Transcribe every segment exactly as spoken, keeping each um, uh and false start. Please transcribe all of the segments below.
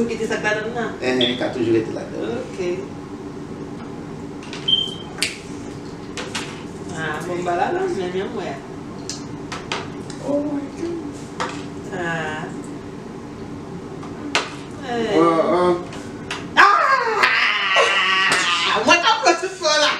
toujou kite sa k ladan nan? Enhen, li ka toujou rete ladan. Ok. Ah, bon, ba la, la, men, men, mwen. Oh my God. Ah. Eh. Ah, ah. Ah! Mwen t ap pran tout fò la.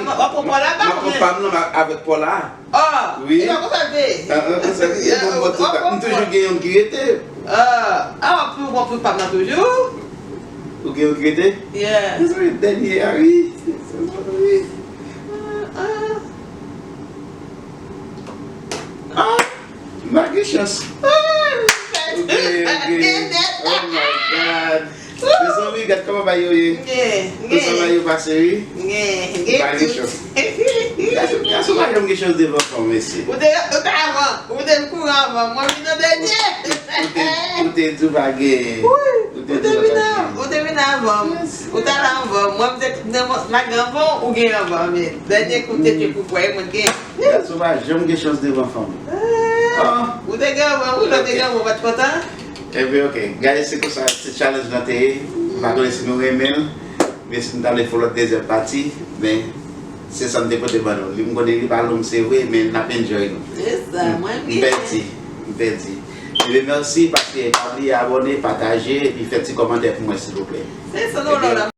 m ap pran pa m nan avèk pa w la. Ah, wi. E pa konsa l te ye. Ah, ah, konsa l te ye. Bon, bon, tout sa. M toujou gen yon ki rete. Ah, ah, w ap pran pou pa m nan toujou? Ou gen yon ki rete? Yeah. Mezanmi, dènye a, wi. Wi. Ah, ah. Ah, m pa gen chans. Ah, m pa gen nèt. Oh my God. Mezanmi, gad kòman bagay yo ye. Gen, gen. Kòman bagay yo pase, wi. Gen, gen. M pa gen chans. Gason, gason pa janm gen chans devan fanm, mesye. Ou te, ou te avan, ou te kouran avan, mwen vin an dènye. Ou te, ou te di w pa gen. Wi, ou te vin an, ou te vin avan m. Ou t al avan m. Mwen, m te nan lage avan w, ou gen avan m. Dènye kou, te gen pou kwè, mwen gen. Gason pa janm gen chans devan fanm. Ah, ou te gen avan, wi, lè w te gen avan, ou pa t kontan? Ebyen, ok. Guys, se konsa, se challenge lan te ye. M pa konnen si nou renmen l, men si nou ta vle fè lòt dezyèm pati, men se sa m te pote ban nou. Li, m konnen li pa long, se vre, men n ap enjoy nou. Se sa, mwen m pèdi, m pèdi. Ebyen, mèsi, paske pa bliye abòne, pataje, epi fè ti kòmantè pou mwen, silvouplè. Se sa, non, non, non.